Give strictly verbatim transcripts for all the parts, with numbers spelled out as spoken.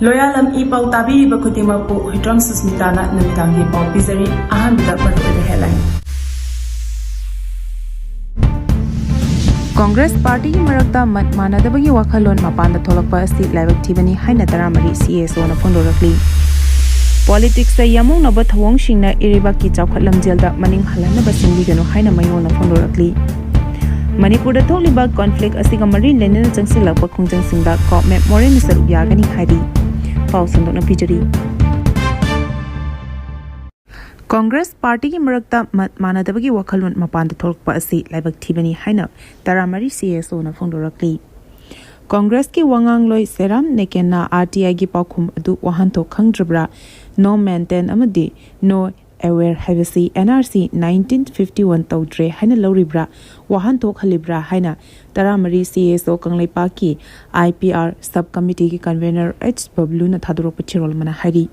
ꯂꯣꯌꯥꯂꯝ E ꯄꯥꯎ ꯇꯥꯕꯤꯔꯤꯕ ꯈꯨꯗꯤꯡꯃꯛꯄꯨ ꯍꯨꯏꯗ꯭ꯔꯣꯝ ꯁꯨꯁꯃꯤꯇꯥꯅ ꯅꯨꯃꯤꯗꯥꯡꯒꯤ ꯄꯥꯎ ꯄꯤꯖꯔꯤ꯫ ꯑꯍꯥꯟꯕꯗ ꯃꯔꯨꯑꯣꯏꯕ headline꯫ ꯀꯣꯡꯒ꯭ꯔꯦꯁ ꯄꯥꯔꯇꯤꯒꯤ ꯃꯔꯛꯇ ꯃꯠ ꯃꯥꯟꯅꯗꯕꯒꯤ ꯋꯥꯈꯜꯂꯣꯟ ꯃꯄꯥꯟꯗ ꯊꯣꯛꯂꯛꯄ ꯑꯁꯤ ꯂꯥꯏꯕꯛ ꯊꯤꯕꯅꯤ ꯍꯥꯏꯅ ꯇꯔꯥꯃꯔꯤ CSOꯅ ꯐꯣꯡꯗꯣꯔꯛꯂꯤ꯫ ꯄꯣꯂꯤꯇꯤꯛꯁꯇ ꯌꯥꯃꯨꯡꯅꯕ ꯊꯧꯑꯣꯡꯁꯤꯡꯅ ꯏꯔꯩꯕꯥꯛꯀꯤ ꯆꯥꯎꯈꯠ ꯂꯝꯖꯦꯜꯗ ꯃꯅꯤꯡ ꯍꯜꯍꯟꯅꯕ ꯁꯤꯟꯕꯤꯒꯅꯨ ꯍꯥꯏꯅ ꯃꯌꯣꯜꯅ ꯐꯣꯡꯗꯣꯔꯛꯂꯤ꯫ ꯃꯅꯤꯄꯨꯔꯗ ꯊꯣꯛꯂꯤꯕ conflict ꯑꯁꯤꯒ ꯃꯔꯤ ꯂꯩꯅꯅ ꯆꯪꯁꯤꯜꯂꯛꯄ ꯈꯣꯡꯖꯪꯁꯤꯡꯗ ꯀꯣꯞꯃꯦꯞ ꯃꯣꯔꯦꯅ ꯁꯔꯨꯛ ꯌꯥꯒꯅꯤ ꯍꯥꯏꯔꯤ꯫ ꯄꯥꯎ ꯁꯟꯗꯣꯛꯅ ꯄꯤꯖꯔꯤ꯫ ꯀꯣꯡꯒ꯭ꯔꯦꯁ ꯄꯥꯔꯇꯤꯒꯤ ꯃꯔꯛꯇ ꯃꯠ ꯃꯥꯟꯅꯗꯕꯒꯤ ꯋꯥꯈꯜꯂꯣꯟ ꯃꯄꯥꯟꯗ ꯊꯣꯛꯂꯛꯄ ꯑꯁꯤ ꯂꯥꯏꯕꯛ ꯊꯤꯕꯅꯤ ꯍꯥꯏꯅ ꯇꯔꯥꯃꯔꯤ CSOꯅ ꯐꯣꯡꯗꯣꯔꯛꯂꯤ꯫ ꯀꯣꯡꯒ꯭ꯔꯦꯁꯀꯤ ꯋꯥꯉꯥꯡꯂꯣꯏ ꯁꯦꯔꯥꯝ ꯅꯦꯀꯦꯟꯅ RTIꯒꯤ ꯄꯥꯎꯈꯨꯝ ꯑꯗꯨ ꯋꯥꯍꯟꯊꯣꯛ ꯈꯪꯗ꯭ꯔꯕ꯭ꯔꯥ, no maintain ꯑꯃꯗꯤ no aware ꯍꯥꯏꯕꯁꯤ NRC nineteen fifty one ꯇꯧꯗ꯭ꯔꯦ ꯍꯥꯏꯅ ꯂꯧꯔꯤꯕ꯭ꯔꯥ, ꯋꯥꯍꯟꯊꯣꯛꯍꯜꯂꯤꯕ꯭ꯔꯥ ꯍꯥꯏꯅ ꯇꯔꯥꯃꯔꯤ CSO ꯀꯪꯂꯩꯄꯥꯛꯀꯤ IPR sub committeeꯒꯤ convener H ꯕꯕꯂꯨꯅ ꯊꯥꯗꯣꯔꯛꯄ ꯆꯦꯔꯣꯜ ꯑꯃꯅ ꯍꯥꯏꯔꯤ꯫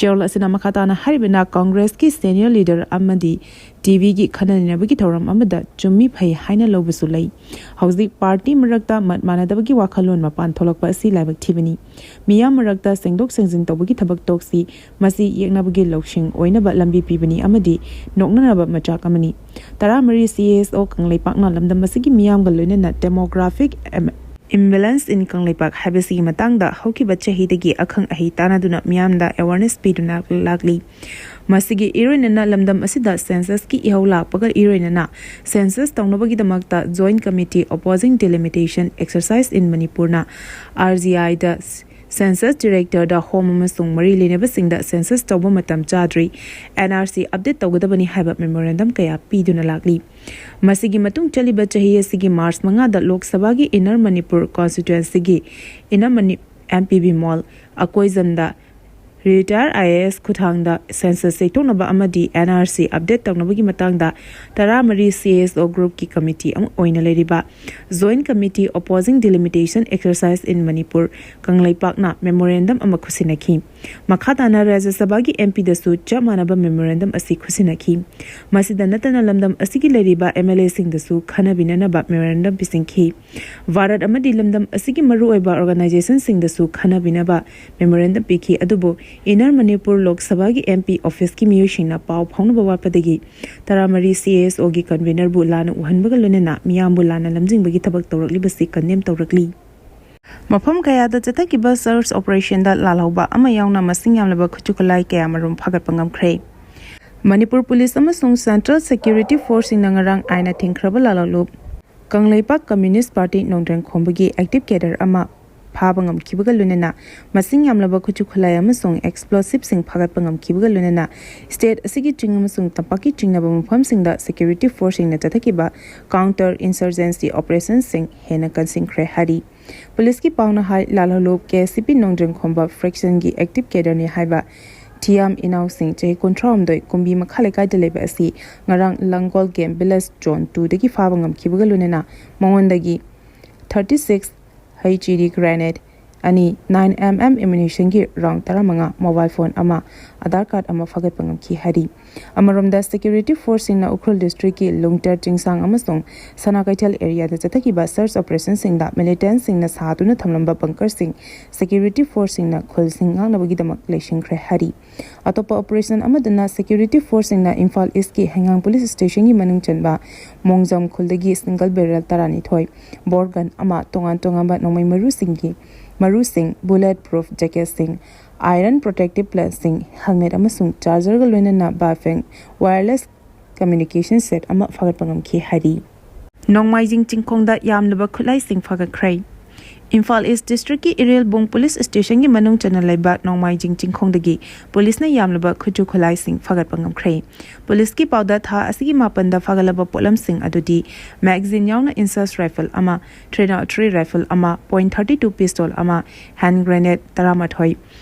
ꯆꯦꯔꯣꯜ ꯑꯁꯤꯅ ꯃꯈꯥ ꯇꯥꯅ ꯍꯥꯏꯔꯤꯕꯅ, ꯀꯣꯡꯒ꯭ꯔꯦꯁꯀꯤ senior leader ꯑꯃꯗꯤ TVꯒꯤ ꯈꯟꯅ ꯅꯩꯅꯕꯒꯤ ꯊꯧꯔꯝ ꯑꯃꯗ ꯆꯨꯝꯃꯤ ꯐꯩ ꯍꯥꯏꯅ ꯂꯧꯕꯁꯨ ꯂꯩ꯫ ꯍꯧꯖꯤꯛ ꯄꯥꯔꯇꯤ ꯃꯔꯛꯇ ꯃꯠ ꯃꯥꯟꯅꯗꯕꯒꯤ ꯋꯥꯈꯜꯂꯣꯟ ꯃꯄꯥꯟ ꯊꯣꯛꯂꯛꯄ ꯑꯁꯤ ꯂꯥꯏꯕꯛ ꯊꯤꯕꯅꯤ꯫ ꯃꯤꯌꯥꯝ ꯃꯔꯛꯇ ꯁꯦꯡꯗꯣꯛ ꯁꯦꯡꯖꯤꯟ ꯇꯧꯕꯒꯤ ꯊꯕꯛ ꯇꯣꯛꯁꯤ꯫ ꯃꯁꯤ ꯌꯦꯛꯅꯕꯒꯤ ꯂꯧꯁꯤꯡ ꯑꯣꯏꯅꯕ ꯂꯝꯕꯤ ꯄꯤꯕꯅꯤ ꯑꯃꯗꯤ ꯅꯣꯛꯅꯅꯕ ꯃꯆꯥꯛ ꯑꯃꯅꯤ꯫ ꯇꯔꯥꯃꯔꯤ CSO ꯀꯪꯂꯩꯄꯥꯛꯅ ꯂꯝꯗꯝ ꯑꯁꯤꯒꯤ ꯃꯤꯌꯥꯝꯒ ꯂꯣꯏꯅꯅ demographic imbalance in ꯀꯪꯂꯩꯄꯥꯛ ꯍꯥꯏꯕꯁꯤꯒꯤ ꯃꯇꯥꯡꯗ ꯍꯧꯈꯤꯕ ꯆꯍꯤꯗꯒꯤ ꯑꯈꯪ ꯑꯍꯩ ꯇꯥꯟꯅꯗꯨꯅ ꯃꯤꯌꯥꯝꯗ awareness ꯄꯤꯗꯨꯅ ꯂꯥꯛꯂꯤ꯫ ꯃꯁꯤꯒꯤ ꯏꯔꯣꯏꯅꯅ ꯂꯝꯗꯝ ꯑꯁꯤꯗ censusꯀꯤ ꯏꯍꯧ ꯂꯥꯛꯄꯒ ꯏꯔꯣꯏꯅꯅ census ꯇꯧꯅꯕꯒꯤꯗꯃꯛꯇ Joint Committee Opposing Delimitation Exercise in Manipurꯅ RGIꯗ Census Directorꯗ home ꯑꯃꯁꯨꯡ ꯃꯔꯤ ꯂꯩꯅꯕꯁꯤꯡꯗ census ꯇꯧꯕ ꯃꯇꯝ ꯆꯥꯗ꯭ꯔꯤ, NRC update ꯇꯧꯒꯗꯕꯅꯤ ꯍꯥꯏꯕ memorandum ꯀꯌꯥ ꯄꯤꯗꯨꯅ ꯂꯥꯛꯂꯤ꯫ ꯃꯁꯤꯒꯤ ꯃꯇꯨꯡ ꯆꯠꯂꯤꯕ ꯆꯍꯤ ꯑꯁꯤꯒꯤ March ꯃꯉꯥꯗ ꯂꯣꯛ ꯁꯚꯥꯒꯤ Inner Manipur constituencyꯒꯤ Inner Mani-, MPB Mall, ꯑꯀꯣꯏꯖꯝꯗ ꯔꯤꯇꯥꯌꯔ ꯑꯥꯏ ꯑꯦ ꯑꯦꯁ ꯈꯨꯠꯊꯥꯡꯗ ꯁꯦꯟꯁꯁ ꯆꯦꯛꯊꯣꯛꯅꯕ ꯑꯃꯗꯤ ꯑꯦꯟ ꯑꯥꯔ ꯁꯤ ꯑꯞꯗꯦꯠ ꯇꯧꯅꯕꯒꯤ ꯃꯇꯥꯡꯗ ꯇꯔꯥꯃꯔꯤ ꯁꯤ ꯑꯦꯁ ꯑꯣ ꯒ꯭ꯔꯨꯞꯀꯤ ꯀꯃꯤꯇꯤ ꯑꯃ ꯑꯣꯏꯅ ꯂꯩꯔꯤꯕ Joint Committee Opposing Delimitation Exercise in Manipur, ꯀꯪꯂꯩꯄꯥꯛꯅ ꯃꯦꯃꯣꯔꯦꯟꯗꯝ ꯑꯃ ꯈꯨꯠꯁꯤꯟꯅꯈꯤ꯫ ꯃꯈꯥ ꯇꯥꯅ ꯔꯥꯖ꯭ꯌ ꯁꯚꯥꯒꯤ ꯑꯦꯝ ꯄꯤꯗꯁꯨ ꯆꯞ ꯃꯥꯟꯅꯕ ꯃꯦꯃꯣꯔꯦꯟꯗꯝ ꯑꯁꯤ ꯈꯨꯠꯁꯤꯟꯅꯈꯤ꯫ ꯃꯁꯤꯗ ꯅꯠꯇꯅ ꯂꯝꯗꯝ ꯑꯁꯤꯒꯤ ꯂꯩꯔꯤꯕ ꯑꯦꯝ ꯑꯦꯜ ꯑꯦꯁꯤꯡꯗꯁꯨ ꯈꯟꯅꯕꯤꯅꯅꯕ ꯃꯦꯃꯣꯔꯦꯟꯗꯝ ꯄꯤꯁꯤꯟꯈꯤ꯫ ꯚꯥꯔꯠ ꯑꯃꯗꯤ ꯂꯝꯗꯝ ꯑꯁꯤꯒꯤ ꯃꯔꯨꯑꯣꯏꯕ ꯑꯣꯔꯒꯅꯥꯏꯖꯦꯁꯟꯁꯤꯡꯗꯁꯨ ꯈꯟꯅꯕꯤꯅꯕ ꯃꯦꯃꯣꯔꯦꯟꯗꯝ ꯄꯤꯈꯤ, ꯑꯗꯨꯕꯨ ꯏꯟꯅꯔ ꯃꯅꯤꯄꯨꯔ ꯂꯣꯛ ꯁꯚꯥꯒꯤ ꯑꯦꯝ ꯄꯤ ꯑꯣꯐꯤꯁꯀꯤ ꯃꯤꯑꯣꯏꯁꯤꯡꯅ ꯄꯥꯎ ꯐꯥꯎꯅꯕ ꯋꯥꯠꯄꯗꯒꯤ ꯇꯔꯥꯃꯔꯤ ꯁꯤ ꯑꯦꯁ ꯑꯣꯒꯤ ꯀꯟꯚꯤꯅꯔꯕꯨ ꯂꯥꯟꯅ ꯎꯍꯟꯕꯒ ꯂꯣꯏꯅꯅ ꯃꯤꯌꯥꯝꯕꯨ ꯂꯥꯟꯅ ꯂꯝꯖꯤꯡꯕꯒꯤ ꯊꯕꯛ ꯇꯧꯔꯛꯂꯤꯕꯁꯤ ꯀꯟꯗꯦꯝ ꯇꯧꯔꯛꯂꯤ꯫ ꯃꯐꯝ ꯀꯌꯥꯗ ꯆꯠꯊꯈꯤꯕ ꯁꯔꯆ ꯑꯣꯄꯔꯦꯁꯟꯗ ꯂꯥꯜꯍꯧꯕ ꯑꯃ ꯌꯥꯎꯅ ꯃꯁꯤꯡ ꯌꯥꯝꯂꯕ ꯈꯨꯠꯁꯨ ꯈꯨꯠꯂꯥꯏ ꯀꯌꯥꯃꯔꯨꯝ ꯐꯥꯒꯠꯄ ꯉꯝꯈ꯭ꯔꯦ꯫ ꯃꯅꯤꯄꯨꯔ ꯄꯨꯂꯤꯁ ꯑꯃꯁꯨꯡ ꯁꯦꯟꯇ꯭ꯔꯦꯜ ꯁꯦꯀ꯭ꯌꯨꯔꯤꯇꯤ ꯐꯣꯔꯁꯁꯤꯡꯅ ꯉꯔꯥꯡ ꯑꯥꯏꯟꯅ ꯊꯤꯡꯈ꯭ꯔꯕ ꯂꯥꯜꯍꯧꯂꯨꯞ Kangleipak communist party ꯅꯣꯡꯗ꯭ꯔꯦꯟ ꯈꯣꯝꯕꯒꯤ active cadre ꯑꯃ ꯐꯥꯕ ꯉꯝꯈꯤꯕꯒ ꯂꯣꯏꯅꯅ ꯃꯁꯤꯡ ꯌꯥꯝꯂꯕ ꯈꯨꯠꯁꯨ ꯈꯨꯠꯂꯥꯏ ꯑꯃꯁꯨꯡ ꯑꯦꯛꯁꯄ꯭ꯂꯣꯁꯤꯚꯁꯤꯡ ꯐꯥꯒꯠꯄ ꯉꯝꯈꯤꯕꯒ ꯂꯣꯏꯅꯅ ꯁ꯭ꯇꯦꯠ ꯑꯁꯤꯒꯤ ꯆꯤꯡ ꯑꯃꯁꯨꯡ ꯇꯝꯄꯥꯛꯀꯤ ꯆꯤꯡꯅꯕ ꯃꯐꯝꯁꯤꯡꯗ ꯁꯦꯀ꯭ꯌꯨꯔꯤꯇꯤ ꯐꯣꯔꯁꯁꯤꯡꯅ ꯆꯠꯊꯈꯤꯕ ꯀꯥꯎꯟꯇꯔ ꯏꯟꯁꯔꯖꯦꯟꯁꯤ ꯑꯣꯄꯔꯦꯁꯟꯁꯤꯡ ꯍꯦꯟꯅ ꯀꯟꯁꯤꯟꯈ꯭ꯔꯦ ꯍꯥꯏꯔꯤ꯫ ꯄꯨꯂꯤꯁꯀꯤ ꯄꯥꯎꯅ ꯍꯥꯏ, ꯂꯥꯜꯍꯧꯂꯨꯞ ꯀꯦ ꯑꯦꯁ ꯁꯤ ꯄꯤ ꯅꯣꯡꯗ꯭ꯔꯦꯟꯈꯣꯝꯕ ꯐ꯭ꯔꯦꯛꯁꯟꯒꯤ ꯑꯦꯛꯇꯤꯚ ꯀꯦꯗꯔꯅꯤ ꯍꯥꯏꯕ ꯊꯤꯌꯥꯝ ꯏꯅꯥꯎꯁꯤꯡ, ꯆꯍꯤ ꯀꯨꯟꯊ꯭ꯔꯥꯍꯨꯝꯗꯣꯏ, ꯀꯨꯝꯕꯤ ꯃꯈꯥ ꯂꯩꯀꯥꯏꯗ ꯂꯩꯕ ꯑꯁꯤ ꯉꯔꯥꯡ ꯂꯥꯡꯒꯣꯜ ꯒꯦꯝ ꯚꯤꯂꯦꯖ ꯖꯣꯟ ꯇꯨꯗꯒꯤ ꯐꯥꯕ ꯉꯝꯈꯤꯕꯒ ꯂꯣꯏꯅꯅ ꯃꯉꯣꯟꯗꯒꯤ ꯊꯥꯔꯇꯤ ꯁꯤꯛꯁ ꯍꯩꯆ ꯏ ꯗꯤ ꯒ꯭ꯔꯦꯅꯦꯗ ꯑꯅꯤ, ꯅꯥꯏꯟ ꯑꯦꯝ ꯑꯦꯝ ꯑꯦꯃꯨꯅꯤꯁꯟꯒꯤ ꯔꯥꯎꯟ ꯇꯔꯥꯃꯉꯥ, ꯃꯣꯕꯥꯏꯜ ꯐꯣꯟ ꯑꯃ, ꯑꯙꯥꯔ ꯀꯥꯔꯗ ꯑꯃ ꯐꯥꯒꯠꯄ ꯉꯝꯈꯤ ꯍꯥꯏꯔꯤ꯫ ꯑꯃꯔꯣꯝꯗ, ꯁꯦꯀ꯭ꯌꯨꯔꯤꯇꯤ ꯐꯣꯔꯁꯁꯤꯡꯅ ꯎꯈ꯭ꯔꯨꯜ ꯗꯤꯁꯇ꯭ꯔꯤꯛꯀꯤ ꯂꯨꯡꯇꯔ ꯆꯤꯡꯁꯥꯡ ꯑꯃꯁꯨꯡ ꯁꯅꯥ ꯀꯩꯊꯦꯜ ꯑꯦꯔꯤꯌꯥꯗ ꯆꯠꯊꯈꯤꯕ ꯁꯔꯆ ꯑꯣꯄꯔꯦꯁꯟꯁꯤꯡꯗ ꯃꯤꯂꯤꯇꯦꯟꯠꯁꯤꯡꯅ ꯁꯥꯗꯨꯅ ꯊꯝꯂꯝꯕ ꯕꯪꯀꯔꯁꯤꯡ ꯁꯦꯀ꯭ꯌꯨꯔꯤꯇꯤ ꯐꯣꯔꯁꯁꯤꯡꯅ ꯈꯨꯜꯁꯤꯡ ꯉꯥꯛꯅꯕꯒꯤꯗꯃꯛ ꯂꯩꯁꯤꯟꯈ꯭ꯔꯦ ꯍꯥꯏꯔꯤ꯫ ꯑꯇꯣꯞꯄ ꯑꯣꯄꯔꯦꯁꯟ ꯑꯃꯗꯅ ꯁꯦꯀ꯭ꯌꯨꯔꯤꯇꯤ ꯐꯣꯔꯁꯁꯤꯡꯅ ꯏꯝꯐꯥꯜ ꯏꯁꯀꯤ ꯍꯩꯉꯥꯡ ꯄꯨꯂꯤꯁ ꯁ꯭ꯇꯦꯁꯟꯒꯤ ꯃꯅꯨꯡ ꯆꯟꯕ ꯃꯣꯡꯖꯝ ꯈꯨꯜꯗꯒꯤ ꯁꯤꯡꯒꯜ ꯕꯦꯔꯦꯜ ꯇꯔꯥꯅꯤꯊꯣꯏ, ꯕꯣꯔ ꯒꯟ ꯑꯃ, ꯇꯣꯉꯥꯟ ꯇꯣꯉꯥꯟꯕ ꯅꯣꯡꯃꯩ ꯃꯔꯨꯁꯤꯡꯒꯤ ꯃꯔꯨꯁꯤꯡ, ꯕꯨꯂꯦꯠ ꯄ꯭ꯔꯨꯐ ꯖꯦꯀꯦꯠꯁꯤꯡ, ꯑꯥꯏꯔꯟ ꯄ꯭ꯔꯣꯇꯦꯛꯇꯤꯚ ꯄ꯭ꯂꯦꯠꯁꯤꯡ, ꯍꯦꯜꯃꯦꯠ ꯑꯃꯁꯨꯡ ꯆꯥꯔꯖꯔꯒ ꯂꯣꯏꯅꯅ ꯕꯥꯐꯦꯡ ꯋꯥꯌꯔꯂꯦꯁ ꯀꯝꯃ꯭ꯌꯨꯅꯤꯀꯦꯁꯟ ꯁꯦꯠ ꯑꯃ ꯐꯥꯒꯠꯄ ꯉꯝꯈꯤ ꯍꯥꯏꯔꯤ꯫ ꯅꯣꯡꯃꯥꯏꯖꯤꯡ ꯆꯤꯡꯈꯣꯡꯗ ꯌꯥꯝꯂꯕ ꯈꯨꯠꯂꯥꯏꯁꯤꯡ ꯐꯥꯒꯠꯈ꯭ꯔꯦ꯫ ꯏꯝꯐꯥꯜ ꯏꯁ ꯗꯤꯁꯇ꯭ꯔꯤꯛꯀꯤ ꯏꯔꯦꯜꯕꯨꯡ ꯄꯨꯂꯤꯁ ꯁ꯭ꯇꯦꯁꯟꯒꯤ ꯃꯅꯨꯡ ꯆꯟꯅ ꯂꯩꯕ ꯅꯣꯡꯃꯥꯏꯖꯤꯡ ꯆꯤꯡꯈꯣꯡꯗꯒꯤ ꯄꯨꯂꯤꯁꯅ ꯌꯥꯝꯂꯕ ꯈꯨꯠꯁꯨ ꯈꯨꯠꯂꯥꯏꯁꯤꯡ ꯐꯥꯒꯠꯄ ꯉꯝꯈ꯭ꯔꯦ꯫ ꯄꯨꯂꯤꯁꯀꯤ ꯄꯥꯎꯗ ꯊꯥ ꯑꯁꯤꯒꯤ ꯃꯥꯄꯟꯗ ꯐꯥꯒꯠꯂꯕ ꯄꯣꯠꯂꯝꯁꯤꯡ ꯑꯗꯨꯗꯤ ꯃꯦꯒꯥꯖꯤꯟ ꯌꯥꯎꯅ ꯏꯟꯁꯥꯁ ꯔꯥꯏꯐꯜ ꯑꯃ, ꯊ꯭ꯔꯤ ꯅꯣꯠ ꯊ꯭ꯔꯤ ꯔꯥꯏꯐꯜ ꯑꯃ, ꯄꯣꯏꯟ ꯊꯥꯔꯇꯤ ꯇꯨ ꯄꯤꯁꯇꯣꯜ ꯑꯃ, ꯍꯦꯟ ꯒ꯭ꯔꯦꯅꯦꯗ ꯇꯔꯥꯃꯥꯊꯣꯏ,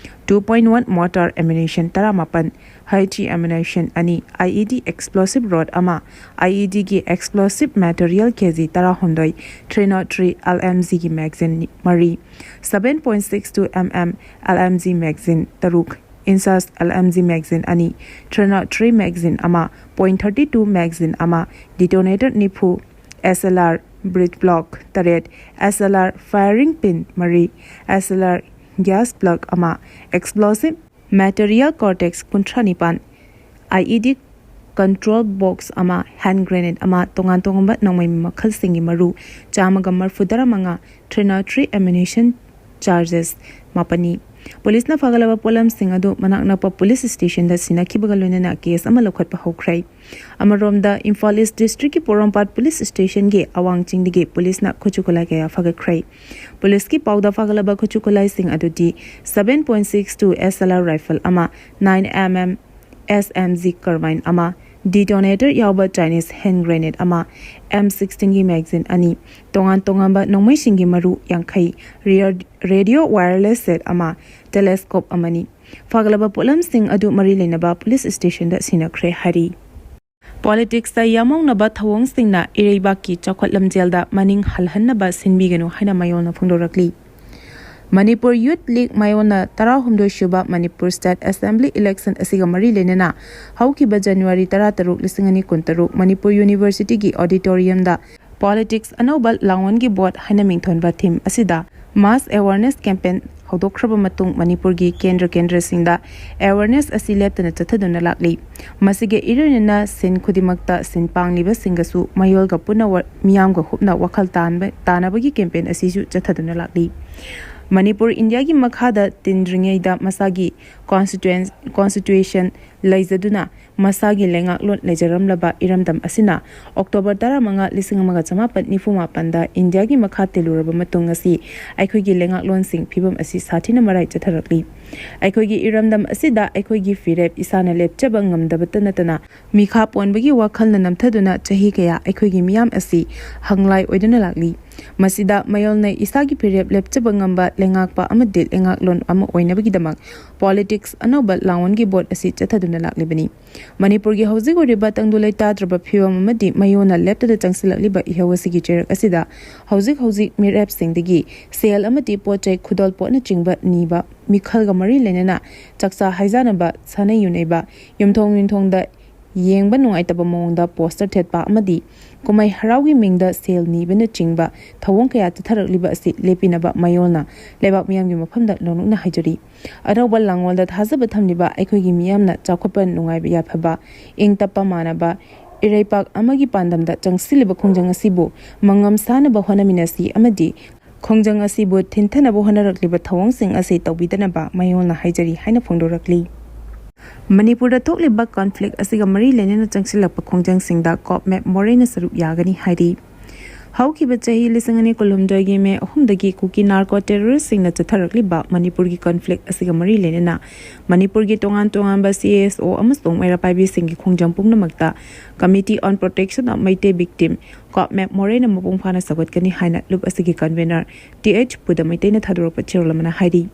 two point one mortar ammunition ꯇꯔꯥꯃꯥꯄꯟ, ꯍꯩꯆ ꯏ ꯑꯦꯃꯨꯅꯤꯁꯟ ꯑꯅꯤ, I E D explosive rod ꯑꯃ, ꯑꯥꯏ ꯏ ꯗꯤꯒꯤ ꯑꯦꯛꯁꯄ꯭ꯂꯣꯁꯤꯞ ꯃꯦꯇꯔꯤꯌꯦꯜ ꯀꯦ ꯖꯤ ꯇꯔꯥꯍꯨꯝꯗꯣꯏ, three not three L M ꯖꯤꯒꯤ magazine ꯃꯔꯤ, seven point six two M M L M G magazine ꯇꯔꯨꯛ, INSAS L M G magazine ꯑꯅꯤ, three not three magazine ꯑꯃ, point thirty two magazine ꯑꯃ, ꯗꯤꯇꯣꯅꯦꯇꯔ ꯅꯤꯐꯨ, ꯑꯦꯁ L R bridge block ꯇꯔꯦꯠ, ꯑꯦꯁ L R ꯐꯥꯌꯔꯤꯡ pin ꯃꯔꯤ, ꯑꯦꯁ L R gas plug ꯑꯃ, ꯑꯦꯛꯁꯄ꯭ꯂꯣꯁꯤꯞ material ꯀꯣꯔꯇꯦꯛꯁ ꯀꯨꯟꯊ꯭ꯔꯥ ꯅꯤꯄꯥꯟ, ꯑꯥꯏ ꯏ ꯗꯤ ꯀꯟꯇ꯭ꯔꯣꯜ ꯕꯣꯛꯁ ꯑꯃ, ꯍꯦꯟ ꯒ꯭ꯔꯦꯅꯦꯗ ꯑꯃ, ꯇꯣꯉꯥꯟ ꯇꯣꯉꯥꯟꯕ ꯅꯣꯡꯃꯩ ꯃꯈꯜꯁꯤꯡꯒꯤ ꯃꯔꯨ ꯆꯥꯝꯃꯒ ꯃꯔꯤꯐꯨ ꯇꯔꯥꯃꯉꯥ, ꯊ꯭ꯔꯤ ꯅꯣꯠ ꯊ꯭ꯔꯤ ꯑꯦꯃꯨꯅꯤꯁꯟ ꯆꯥꯔꯖꯦꯁ ꯃꯥꯄꯟꯅꯤ꯫ ꯄꯨꯂꯤꯁꯅ ꯐꯥꯒꯠꯂꯕ ꯄꯣꯠꯂꯝꯁꯤꯡ ꯑꯗꯨ ꯃꯅꯥꯛ ꯅꯛꯄ ꯄꯨꯂꯤꯁ ꯁ꯭ꯇꯦꯁꯟꯗ ꯁꯤꯟꯅꯈꯤꯕꯒ ꯂꯣꯏꯅꯅ ꯀꯦꯁ ꯑꯃ ꯂꯧꯈꯠꯄ ꯍꯧꯈ꯭ꯔꯦ꯫ ꯑꯃꯔꯣꯝꯗ, ꯏꯝꯐꯥꯜ ꯏꯁ ꯗꯤꯁꯇ꯭ꯔꯤꯛꯀꯤ ꯄꯣꯔꯣꯝꯄꯥꯠ ꯄꯨꯂꯤꯁ ꯁ꯭ꯇꯦꯁꯟꯒꯤ ꯑꯋꯥꯡ ꯆꯤꯡꯗꯒꯤ ꯄꯨꯂꯤꯁꯅ ꯈꯨꯠꯁꯨ ꯈꯨꯠꯂꯥꯏ ꯀꯌꯥ ꯐꯥꯒꯠꯈ꯭ꯔꯦ꯫ ꯄꯨꯂꯤꯁꯀꯤ ꯄꯥꯎꯗ ꯐꯥꯒꯠꯂꯕ ꯈꯨꯠꯁꯨ ꯈꯨꯠꯂꯥꯏꯁꯤꯡ ꯑꯗꯨꯗꯤ ꯁꯚꯦꯟ ꯄꯣꯏꯟ ꯁꯤꯛꯁ ꯇꯨ ꯑꯦꯁ ꯑꯦꯜ ꯑꯥꯔ ꯔꯥꯏꯐꯜ ꯑꯃ, ꯅꯥꯏꯟ ꯑꯦꯝ ꯑꯦꯝ ꯑꯦꯁ ꯑꯦꯝ ꯖꯤ ꯀꯔꯕꯥꯏꯟ ꯑꯃ, ꯗꯤꯇꯣꯅꯦꯇꯔ ꯌꯥꯎꯕ ꯆꯥꯏꯅꯤꯁ ꯍꯦꯟ ꯒ꯭ꯔꯦꯅꯦꯗ ꯑꯃ, ꯑꯦꯝ ꯁꯤꯛꯁꯇꯤꯟꯒꯤ ꯃꯦꯒꯥꯖꯤꯟ ꯑꯅꯤ, ꯇꯣꯉꯥꯟ ꯇꯣꯉꯥꯟꯕ ꯅꯣꯡꯃꯩꯁꯤꯡꯒꯤ ꯃꯔꯨ ꯌꯥꯡꯈꯩ, ꯔꯤꯌꯔ-, ꯔꯦꯗꯤꯑꯣ ꯋꯥꯌꯔꯂꯦꯁ ꯁꯦꯠ ꯑꯃ, ꯇꯦꯂꯦꯁꯀꯣꯞ ꯑꯃꯅꯤ꯫ ꯐꯥꯒꯠꯂꯕ ꯄꯣꯠꯂꯝꯁꯤꯡ ꯑꯗꯨ ꯃꯔꯤ ꯂꯩꯅꯕ ꯄꯨꯂꯤꯁ ꯁ꯭ꯇꯦꯁꯟꯗ ꯁꯤꯟꯅꯈ꯭ꯔꯦ ꯍꯥꯏꯔꯤ꯫ ꯄꯣꯂꯤꯇꯤꯛꯁꯇ ꯌꯥꯝꯃꯧꯅꯕ ꯊꯧꯑꯣꯡꯁꯤꯡꯅ ꯏꯔꯩꯕꯥꯛꯀꯤ ꯆꯥꯎꯈꯠ ꯂꯝꯖꯦꯜꯗ ꯃꯅꯤꯡ ꯍꯜꯍꯟꯅꯕ ꯁꯤꯟꯕꯤꯒꯅꯨ ꯍꯥꯏꯅ ꯃꯌꯣꯜꯅ ꯐꯣꯡꯗꯣꯔꯛꯂꯤ꯫ ꯃꯅꯤꯄꯨꯔ ꯌꯨꯠ ꯂꯤꯒ ꯃꯌꯣꯜꯅ ꯇꯔꯥꯍꯨꯝꯗꯣꯏ ꯁꯨꯕ ꯃꯅꯤꯄꯨꯔ ꯁ꯭ꯇꯦꯠ ꯑꯦꯁꯦꯝꯕ꯭ꯂꯤ ꯏꯂꯦꯛꯁꯟ ꯑꯁꯤꯒ ꯃꯔꯤ ꯂꯩꯅꯅ ꯍꯧꯈꯤꯕ ꯖꯅꯋꯥꯔꯤ ꯇꯔꯥꯇꯔꯨꯛ, ꯂꯤꯁꯤꯡ ꯑꯅꯤ ꯀꯨꯟꯇꯔꯨꯛ ꯃꯅꯤꯄꯨꯔ ꯌꯨꯅꯤꯚꯔꯁꯤꯇꯤꯒꯤ ꯑꯣꯗꯤꯇꯣꯔꯤꯌꯝꯗ ꯄꯣꯂꯤꯇꯤꯛꯁ ꯑꯅꯧꯕ ꯂꯥꯡꯑꯣꯟꯒꯤ ꯚꯣꯠ ꯍꯥꯏꯅ ꯃꯤꯡꯊꯣꯟꯕ ꯊꯤꯝ ꯑꯁꯤꯗ ꯃꯥꯁ ꯑꯦꯋꯥꯔꯅꯦꯁ ꯀꯦꯝꯄꯦꯟ ꯍꯧꯗꯣꯛꯈ꯭ꯔꯕ ꯃꯇꯨꯡ ꯃꯅꯤꯄꯨꯔꯒꯤ ꯀꯦꯟꯗ꯭ꯔ ꯀꯦꯟꯗ꯭ꯔꯁꯤꯡꯗ ꯑꯦꯋꯥꯔꯅꯦꯁ ꯑꯁꯤ ꯂꯦꯞꯇꯅ ꯆꯠꯊꯗꯨꯅ ꯂꯥꯛꯂꯤ꯫ ꯃꯁꯤꯒꯤ ꯏꯔꯣꯏꯅꯅ ꯁꯤꯟ ꯈꯨꯗꯤꯡꯃꯛꯇ ꯁꯤꯟ ꯄꯥꯡꯂꯤꯕꯁꯤꯡꯒꯁꯨ ꯃꯌꯣꯜꯒ ꯄꯨꯟꯅ ꯋꯥ-, ꯃꯤꯌꯥꯝꯒ ꯍꯨꯞꯅ ꯋꯥꯈꯜ ꯇꯥꯟꯕ-, ꯇꯥꯅꯕꯒꯤ ꯀꯦꯝꯄꯦꯟ ꯑꯁꯤꯁꯨ ꯆꯠꯊꯗꯨꯅ ꯂꯥꯛꯂꯤ꯫ ꯃꯅꯤꯄꯨꯔ ꯏꯟꯗꯤꯌꯥꯒꯤ ꯃꯈꯥꯗ ꯇꯤꯟꯗ꯭ꯔꯤꯉꯩꯗ ꯃꯁꯥꯒꯤ ꯀꯣꯟꯁꯇꯤꯇ꯭ꯌꯨꯑꯦꯟ-, ꯀꯣꯟꯁꯇꯤꯇ꯭ꯌꯨꯁꯟ ꯂꯩꯖꯗꯨꯅ ꯃꯁꯥꯒꯤ ꯂꯩꯉꯥꯛꯂꯣꯟ ꯂꯩꯖꯔꯝꯂꯕ ꯏꯔꯝꯗꯝ ꯑꯁꯤꯅ ꯑꯣꯛꯇꯣꯕꯔ ꯇꯔꯥꯃꯉꯥ, ꯂꯤꯁꯤꯡ ꯑꯃꯒ ꯆꯃꯥꯄꯟ ꯅꯤꯐꯨ ꯃꯥꯄꯟꯗ ꯏꯟꯗꯤꯌꯥꯒꯤ ꯃꯈꯥ ꯇꯤꯜꯂꯨꯔꯕ ꯃꯇꯨꯡ ꯉꯁꯤ ꯑꯩꯈꯣꯏꯒꯤ ꯂꯩꯉꯥꯛꯂꯣꯟꯁꯤꯡ ꯐꯤꯕꯝ ꯑꯁꯤ ꯁꯥꯊꯤꯅ ꯃꯔꯥꯏ ꯆꯠꯊꯔꯛꯂꯤ꯫ ꯑꯩꯈꯣꯏꯒꯤ ꯏꯔꯝꯗꯝ ꯑꯁꯤꯗ ꯑꯩꯈꯣꯏꯒꯤ ꯐꯤꯔꯦꯞ ꯏꯁꯥꯅ ꯂꯦꯞꯆꯕ ꯉꯝꯗꯕꯇ ꯅꯠꯇꯅ ꯃꯤꯈꯥ ꯄꯣꯟꯕꯒꯤ ꯋꯥꯈꯜꯅ ꯅꯝꯊꯗꯨꯅ ꯆꯍꯤ ꯀꯌꯥ ꯑꯩꯈꯣꯏꯒꯤ ꯃꯤꯌꯥꯝ ꯑꯁꯤ ꯍꯪꯂꯥꯏ ꯑꯣꯏꯗꯨꯅ ꯂꯥꯛꯂꯤ꯫ ꯃꯁꯤꯗ ꯃꯌꯣꯜꯅ ꯏꯁꯥꯒꯤ ꯐꯤꯔꯦꯞ ꯂꯦꯞꯆꯕ ꯉꯝꯕ ꯂꯩꯉꯥꯛꯄ ꯑꯃꯗꯤ ꯂꯩꯉꯥꯛꯂꯣꯟ ꯑꯃ ꯑꯣꯏꯅꯕꯒꯤꯗꯃꯛ ꯄꯣꯂꯤꯇꯤꯛꯁ ꯑꯅꯧꯕ ꯂꯥꯡꯑꯣꯟꯒꯤ ꯕꯣꯠ ꯑꯁꯤ ꯆꯠꯊꯗꯨꯅ ꯂꯥꯛꯂꯤꯕꯅꯤ꯫ ꯃꯅꯤꯄꯨꯔꯒꯤ ꯍꯧꯖꯤꯛ ꯑꯣꯏꯔꯤꯕ ꯇꯪꯗꯨ ꯂꯩꯇꯥꯗ꯭ꯔꯕ ꯐꯤꯕꯝ ꯑꯃꯗꯤ ꯃꯌꯣꯜꯅ ꯂꯦꯞꯇꯅ ꯆꯪꯁꯤꯜꯂꯛꯂꯤꯕ ꯏꯍꯧ ꯑꯁꯤꯒꯤ ꯆꯩꯔꯛ ꯑꯁꯤꯗ ꯍꯧꯖꯤꯛ ꯍꯧꯖꯤꯛ ꯃꯤꯔꯦꯞꯁꯤꯡꯗꯒꯤ ꯁꯦꯜ ꯑꯃꯗꯤ ꯄꯣꯠ ꯆꯩ ꯈꯨꯗꯣꯜꯄꯣꯠꯅꯆꯤꯡꯕ ꯅꯤꯕ, ꯃꯤꯈꯜꯒ ꯃꯔꯤ ꯂꯩꯅꯅ ꯆꯥꯛꯆꯥ ꯍꯩꯖꯥꯅꯕ, ꯁꯥꯟꯅ ꯌꯨꯅꯩꯕ, ꯌꯨꯝꯊꯣꯡ ꯌꯨꯝꯊꯣꯡꯗ ꯌꯦꯡꯕ ꯅꯨꯡꯉꯥꯏꯇꯕ ꯃꯑꯣꯡꯗ ꯄꯣꯁꯇꯔ ꯊꯦꯠꯄ ꯑꯃꯗꯤ ꯀꯨꯝꯍꯩ ꯍꯔꯥꯎꯒꯤ ꯃꯤꯡꯗ ꯁꯦꯜ ꯅꯤꯕꯅꯆꯤꯡꯕ ꯊꯧꯑꯣꯡ ꯀꯌꯥ ꯆꯠꯊꯔꯛꯂꯤꯕ ꯑꯁꯤ ꯂꯦꯞꯄꯤꯅꯕ ꯃꯌꯣꯜꯅ ꯂꯩꯕꯥꯛ ꯃꯤꯌꯥꯝꯒꯤ ꯃꯐꯝꯗ ꯅꯣꯡꯂꯨꯛꯅ ꯍꯥꯏꯖꯔꯤ꯫ ꯑꯅꯧꯕ ꯂꯥꯡꯑꯣꯜꯗ ꯊꯥꯖꯕ ꯊꯝꯂꯤꯕ ꯑꯩꯈꯣꯏꯒꯤ ꯃꯤꯌꯥꯝꯅ ꯆꯥꯎꯈꯠꯄ, ꯅꯨꯡꯉꯥꯏꯕ, ꯌꯥꯏꯐꯕ, ꯏꯪ ꯇꯞꯄ ꯃꯥꯟꯅꯕ ꯏꯔꯩꯄꯥꯛ ꯑꯃꯒꯤ ꯄꯥꯟꯗꯝꯗ ꯆꯪꯁꯤꯜꯂꯤꯕ ꯈꯣꯡꯖꯪ ꯑꯁꯤꯕꯨ ꯃꯉꯝ ꯁꯥꯅꯕ ꯍꯣꯠꯅꯃꯤꯟꯅꯁꯤ ꯑꯃꯗꯤ ꯈꯣꯡꯖꯪ ꯑꯁꯤꯕꯨ ꯊꯤꯟꯊꯅꯕ ꯍꯣꯠꯅꯔꯛꯂꯤꯕ ꯊꯧꯑꯣꯡꯁꯤꯡ ꯑꯁꯤ ꯇꯧꯕꯤꯗꯅꯕ ꯃꯌꯣꯜꯅ ꯍꯥꯏꯖꯔꯤ ꯍꯥꯏꯅ ꯐꯣꯡꯗꯣꯔꯛꯂꯤ꯫ ꯃꯅꯤꯄꯨꯔꯗ ꯊꯣꯛꯂꯤꯕ ꯀꯟꯐ꯭ꯂꯤꯛ ꯑꯁꯤꯒ ꯃꯔꯤ ꯂꯩꯅꯅ ꯆꯪꯁꯤꯜꯂꯛꯄ ꯈꯣꯡꯖꯪꯁꯤꯡꯗ ꯀꯣꯞ ꯃꯦꯞ ꯃꯣꯔꯦꯅ ꯁꯔꯨꯛ ꯌꯥꯒꯅꯤ ꯍꯥꯏꯔꯤ꯫ ꯍꯧꯈꯤꯕ ꯆꯍꯤ ꯂꯤꯁꯤꯡ ꯑꯅꯤ ꯀꯨꯟꯍꯨꯝꯗꯣꯏꯒꯤ ꯃꯦ ꯑꯍꯨꯝꯗꯒꯤ ꯀꯨꯀꯤ ꯅꯥꯔꯀꯣ ꯇꯦꯔꯣꯔꯤꯁꯁꯤꯡꯅ ꯆꯠꯊꯔꯛꯂꯤꯕ ꯃꯅꯤꯄꯨꯔꯒꯤ ꯀꯟꯐ꯭ꯂꯤꯛ ꯑꯁꯤꯒ ꯃꯔꯤ ꯂꯩꯅꯅ ꯃꯅꯤꯄꯨꯔꯒꯤ ꯇꯣꯉꯥꯟ ꯇꯣꯉꯥꯟꯕ ꯁꯤ ꯑꯦꯁ ꯑꯣ ꯑꯃꯁꯨꯡ ꯃꯩꯔꯥ ꯄꯥꯏꯕꯤꯁꯤꯡꯒꯤ ꯈꯣꯡꯖꯪ ꯄꯨꯝꯅꯃꯛꯇ Committee on Protection of Meitei Victim, COPMAP ꯃꯣꯔꯦꯅ ꯃꯄꯨꯡ ꯐꯥꯅ ꯁꯧꯒꯠꯀꯅꯤ ꯍꯥꯏꯅ ꯂꯨꯞ ꯑꯁꯤꯒꯤ ꯀꯟꯚꯦꯅꯔ ꯇꯤ ꯑꯩꯆ ꯄꯨꯗꯃꯩꯇꯩꯅ ꯊꯥꯗꯣꯔꯛꯄ ꯆꯦꯔꯣꯜ ꯑꯃꯅ ꯍꯥꯏꯔꯤ꯫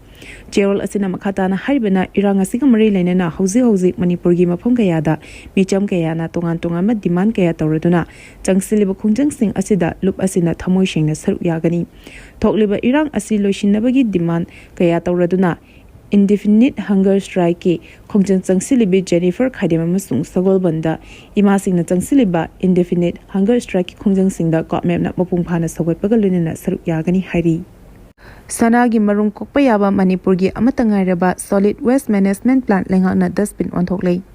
ꯆꯦꯔꯣꯜ ꯑꯁꯤꯅ ꯃꯈꯥ ꯇꯥꯅ ꯍꯥꯏꯔꯤꯕꯅ, ꯏꯔꯥꯡ ꯑꯁꯤꯒ ꯃꯔꯤ ꯂꯩꯅꯅ ꯍꯧꯖꯤꯛ ꯍꯧꯖꯤꯛ ꯃꯅꯤꯄꯨꯔꯒꯤ ꯃꯐꯝ ꯀꯌꯥꯗ ꯃꯤꯆꯝ ꯀꯌꯥꯅ ꯇꯣꯉꯥꯟ ꯇꯣꯉꯥꯟꯕ ꯗꯤꯃꯥꯟ ꯀꯌꯥ ꯇꯧꯔꯗꯨꯅ ꯆꯪꯁꯤꯜꯂꯤꯕ ꯈꯣꯡꯖꯪꯁꯤꯡ ꯑꯁꯤꯗ ꯂꯨꯞ ꯑꯁꯤꯅ ꯊꯃꯣꯏ ꯁꯦꯡꯅ ꯁꯔꯨꯛ ꯌꯥꯒꯅꯤ꯫ ꯊꯣꯛꯂꯤꯕ ꯏꯔꯥꯡ ꯑꯁꯤ ꯂꯣꯏꯁꯤꯟꯅꯕꯒꯤ ꯗꯤꯃꯥꯟ ꯀꯌꯥ ꯇꯧꯔꯗꯨꯅ Indefinite Hunger Strikeꯀꯤ ꯈꯣꯡꯖꯪ ꯆꯪꯁꯤꯜꯂꯤꯕꯤ ꯖꯦꯅꯤꯐꯔ ꯈꯥꯏꯗꯦꯝ ꯑꯃꯁꯨꯡ ꯁꯒꯣꯜꯕꯟꯗ ꯏꯃꯥꯁꯤꯡꯅ ꯆꯪꯁꯤꯜꯂꯤꯕ Indefinite Hunger Strikeꯀꯤ ꯈꯣꯡꯖꯪꯁꯤꯡꯗ ꯀꯣꯞ ꯃꯦꯞꯅ ꯃꯄꯨꯡ ꯐꯥꯅ ꯁꯧꯒꯠꯄꯒ ꯂꯣꯏꯅꯅ ꯁꯔꯨꯛ ꯌꯥꯒꯅꯤ ꯍꯥꯏꯔꯤ꯫ ꯁꯅꯥꯒꯤ ꯃꯔꯨꯝ ꯀꯣꯛꯄ ꯌꯥꯕ ꯃꯅꯤꯄꯨꯔꯒꯤ ꯑꯃꯠꯇ ꯉꯥꯏꯔꯕ Solid Waste Management Plant ꯂꯩꯉꯥꯛꯅ dustbin ꯑꯣꯟꯊꯣꯛꯂꯦ꯫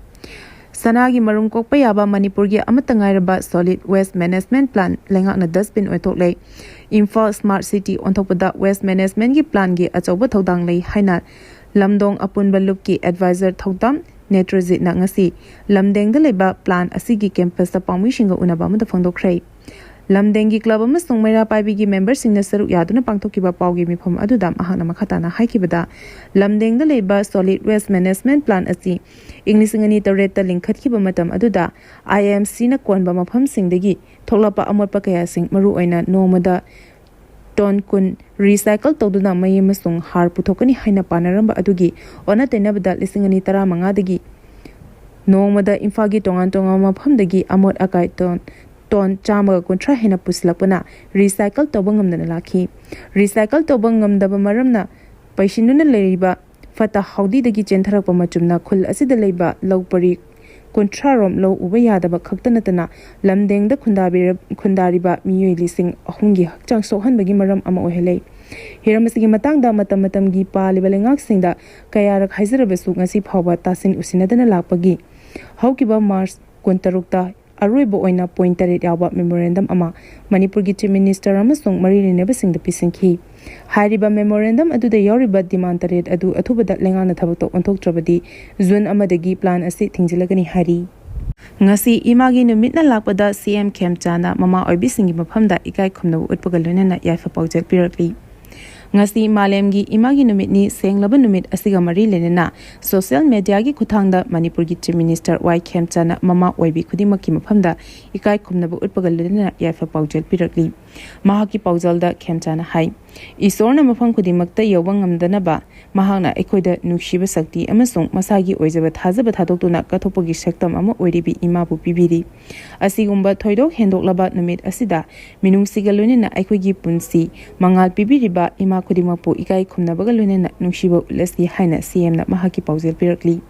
ꯁꯅꯥꯒꯤ ꯃꯔꯨꯝ ꯀꯣꯛꯄ ꯌꯥꯕ ꯃꯅꯤꯄꯨꯔꯒꯤ ꯑꯃꯠꯇ ꯉꯥꯏꯔꯕ solid waste management plant ꯂꯩꯉꯥꯛꯅ dustbin ꯑꯣꯟꯊꯣꯛꯂꯦ꯫ Imphal smart city ꯑꯣꯟꯊꯣꯛꯄꯗ waste managementꯒꯤ plantꯒꯤ ꯑꯆꯧꯕ ꯊꯧꯗꯥꯡ ꯂꯩ ꯍꯥꯏꯅ ꯂꯝꯗꯣꯡ ꯑꯄꯨꯟꯕ ꯂꯨꯞꯀꯤ advisor ꯊꯧꯗꯥꯝ ꯅꯦꯇ꯭ꯔꯖꯤꯠꯅ ꯉꯁꯤ ꯂꯝꯗꯦꯡꯗ ꯂꯩꯕ plant ꯑꯁꯤꯒꯤ campusꯇ ꯄꯥꯎꯃꯤꯁꯤꯡꯒ ꯎꯅꯕ ꯑꯃꯗ ꯐꯣꯡꯗꯣꯛꯈ꯭ꯔꯦ꯫ ꯂꯝꯗꯦꯡꯒꯤ club ꯑꯃꯁꯨꯡ ꯃꯩꯔꯥ ꯄꯥꯏꯕꯤꯒꯤ memberꯁꯤꯡꯅ ꯁꯔꯨꯛ ꯌꯥꯗꯨꯅ ꯄꯥꯡꯊꯣꯛꯈꯤꯕ ꯄꯥꯎꯒꯤ ꯃꯤꯐꯝ ꯑꯗꯨꯗ ꯃꯍꯥꯛꯅ ꯃꯈꯥ ꯇꯥꯅ ꯍꯥꯏꯈꯤꯕꯗ, ꯂꯝꯗꯦꯡꯗ ꯂꯩꯕ solid waste management plant ꯑꯁꯤ ꯏꯪ ꯂꯤꯁꯤꯡ ꯑꯅꯤ ꯇꯔꯦꯠꯇ ꯂꯤꯡꯈꯠꯈꯤꯕ ꯃꯇꯝ ꯑꯗꯨꯗ IMCꯅ ꯀꯣꯟꯕ ꯃꯐꯝꯁꯤꯡꯗꯒꯤ ꯊꯣꯛꯂꯛꯄ ꯑꯃꯣꯠꯄ ꯀꯌꯥꯁꯤꯡ, ꯃꯔꯨꯑꯣꯏꯅ ꯅꯣꯡꯃꯗ ton ꯀꯨꯟ recycle ꯇꯧꯗꯨꯅ ꯃꯩ ꯑꯃꯁꯨꯡ ꯍꯥꯔ ꯄꯨꯊꯣꯛꯀꯅꯤ ꯍꯥꯏꯅ ꯄꯥꯅꯔꯝꯕ ꯑꯗꯨꯒꯤ ꯑꯣꯟꯅ ꯇꯩꯅꯕꯗ, ꯂꯤꯁꯤꯡ ꯑꯅꯤ ꯇꯔꯥꯃꯉꯥꯗꯒꯤ ꯅꯣꯡꯃꯗ ꯏꯝꯐꯥꯜꯒꯤ ꯇꯣꯉꯥꯟ ꯇꯣꯉꯥꯟꯕ ꯃꯐꯝꯗꯒꯤ ꯑꯃꯣꯠ ꯑꯀꯥꯏ ton ton ꯆꯥꯝꯃꯒ ꯀꯨꯟꯊ꯭ꯔꯥ ꯍꯦꯟꯅ ꯄꯨꯁꯤꯜꯂꯛꯄꯅ recycle ꯇꯧꯕ ꯉꯝꯗꯅ ꯂꯥꯛꯈꯤ꯫ Recycle ꯇꯧꯕ ꯉꯝꯗꯕ ꯃꯔꯝꯅ ꯄꯩꯁꯤꯟꯗꯨꯅ ꯂꯩꯔꯤꯕ ꯐꯠꯇ ꯍꯥꯎꯗꯤꯗꯒꯤ ꯆꯦꯟꯊꯔꯛꯄ ꯃꯆꯨꯝꯅ ꯈꯨꯜ ꯑꯁꯤꯗ ꯂꯩꯕ ꯂꯧ ꯄꯔꯤ ꯀꯨꯟꯊ꯭ꯔꯥ ꯔꯣꯝ ꯂꯧ ꯎꯕ ꯌꯥꯗꯕ ꯈꯛꯇ ꯅꯠꯇꯅ, ꯂꯝꯗꯦꯡꯗ ꯈꯨꯟꯗꯥꯕꯤꯔ-, ꯈꯨꯟꯗꯥꯔꯤꯕ ꯃꯤꯑꯣꯏ ꯂꯤꯁꯤꯡ ꯑꯍꯨꯝꯒꯤ ꯍꯛꯆꯥꯡ ꯁꯣꯛꯍꯟꯕꯒꯤ ꯃꯔꯝ ꯑꯃ ꯑꯣꯏꯍꯜꯂꯦ꯫ ꯍꯤꯔꯝ ꯑꯁꯤꯒꯤ ꯃꯇꯥꯡꯗ ꯃꯇꯝ ꯃꯇꯝꯒꯤ ꯄꯥꯜꯂꯤꯕ ꯂꯩꯉꯥꯛꯁꯤꯡꯗ ꯀꯌꯥꯔꯛ ꯍꯥꯏꯖꯔꯕꯁꯨ, ꯉꯁꯤ ꯐꯥꯎꯕ ꯇꯥꯁꯤꯟ ꯎꯁꯤꯟꯅꯗꯅ ꯂꯥꯛꯄꯒꯤ ꯍꯧꯈꯤꯕ ꯃꯥꯔꯆ ꯀꯨꯟꯇꯔꯨꯛꯇ ꯑꯔꯣꯏꯕ ꯑꯣꯏꯅ point ꯇꯔꯦꯠ ꯌꯥꯎꯕ memorandum ꯑꯃ ꯃꯅꯤꯄꯨꯔꯒꯤ Chief Minister ꯑꯃꯁꯨꯡ ꯃꯔꯤ ꯂꯩꯅꯕꯁꯤꯡꯗ ꯄꯤꯁꯤꯟꯈꯤ꯫ ꯍꯥꯏꯔꯤꯕ memorandum ꯑꯗꯨꯗ ꯌꯥꯎꯔꯤꯕ demand ꯇꯔꯦꯠ ꯑꯗꯨ ꯑꯊꯨꯕꯗ ꯂꯩꯉꯥꯛꯅ ꯊꯕꯛꯇ ꯑꯣꯟꯊꯣꯛꯇ꯭ꯔꯕꯗꯤ, ꯖꯨꯟ ꯑꯃꯗꯒꯤ plant ꯑꯁꯤ ꯊꯤꯡꯖꯤꯜꯂꯒꯅꯤ ꯍꯥꯏꯔꯤ꯫ ꯉꯁꯤ ꯏꯃꯥꯒꯤ ꯅꯨꯃꯤꯠꯅ ꯂꯥꯛꯄꯗ CM ꯈꯦꯝꯆꯥꯅ ꯃꯃꯥ ꯑꯣꯏꯕꯤꯁꯤꯡꯒꯤ ꯃꯐꯝꯗ ꯏꯀꯥꯏ ꯈꯨꯝꯅꯕ ꯎꯠꯄꯒ ꯂꯣꯏꯅꯅ ꯌꯥꯏꯐ ꯄꯥꯎꯖꯦꯜ ꯄꯤꯔꯛꯂꯤ꯫ ꯉꯁꯤ ꯃꯥꯂꯦꯝꯒꯤ ꯏꯃꯥꯒꯤ ꯅꯨꯃꯤꯠꯅꯤ꯫ ꯁꯦꯡꯂꯕ ꯅꯨꯃꯤꯠ ꯑꯁꯤꯒ ꯃꯔꯤ ꯂꯩꯅꯅ social mediaꯒꯤ ꯈꯨꯠꯊꯥꯡꯗ ꯃꯅꯤꯄꯨꯔꯒꯤ Chief Minister ꯋꯥꯏ ꯈꯦꯝꯆꯥꯅ ꯃꯃꯥ ꯑꯣꯏꯕꯤ ꯈꯨꯗꯤꯡꯃꯛꯀꯤ ꯃꯐꯝꯗ ꯏꯀꯥꯏ ꯈꯨꯝꯅꯕ ꯎꯠꯄꯒ ꯂꯣꯏꯅꯅ ꯌꯥꯏꯐ ꯄꯥꯎꯖꯦꯜ ꯄꯤꯔꯛꯂꯤ꯫ ꯃꯍꯥꯛꯀꯤ ꯄꯥꯎꯖꯦꯜꯗ ꯈꯦꯝꯆꯥꯅ ꯍꯥꯏ, ꯏꯁꯣꯔꯅ ꯃꯐꯝ ꯈꯨꯗꯤꯡꯃꯛꯇ ꯌꯧꯕ ꯉꯝꯗꯅꯕ ꯃꯍꯥꯛꯅ ꯑꯩꯈꯣꯏꯗ ꯅꯨꯡꯁꯤꯕ ꯁꯛꯇꯤ ꯑꯃꯁꯨꯡ ꯃꯁꯥꯒꯤ ꯑꯣꯏꯖꯕ ꯊꯥꯖꯕ ꯊꯥꯗꯣꯛꯇꯨꯅ ꯀꯠꯊꯣꯛꯄꯒꯤ ꯁꯛꯇꯝ ꯑꯃ ꯑꯣꯏꯔꯤꯕꯤ ꯏꯃꯥꯕꯨ ꯄꯤꯕꯤꯔꯤ꯫ ꯑꯁꯤꯒꯨꯝꯕ ꯊꯣꯏꯗꯣꯛ ꯍꯦꯟꯗꯣꯛꯂꯕ ꯅꯨꯃꯤꯠ ꯑꯁꯤꯗ ꯃꯤꯅꯨꯡꯁꯤꯒ ꯂꯣꯏꯅꯅ ꯑꯩꯈꯣꯏꯒꯤ ꯄꯨꯟꯁꯤ ꯃꯉꯥꯜ ꯄꯤꯕꯤꯔꯤꯕ ꯏꯃꯥ ꯈꯨꯗꯤꯡꯃꯛꯄꯨ ꯏꯀꯥꯏ ꯈꯨꯝꯅꯕꯒ ꯂꯣꯏꯅꯅ ꯅꯨꯡꯁꯤꯕ ꯎꯠꯂꯁꯤ ꯍꯥꯏꯅ CMꯅ ꯃꯍꯥꯛꯀꯤ ꯄꯥꯎꯖꯦꯜ ꯄꯤꯔꯛꯂꯤ꯫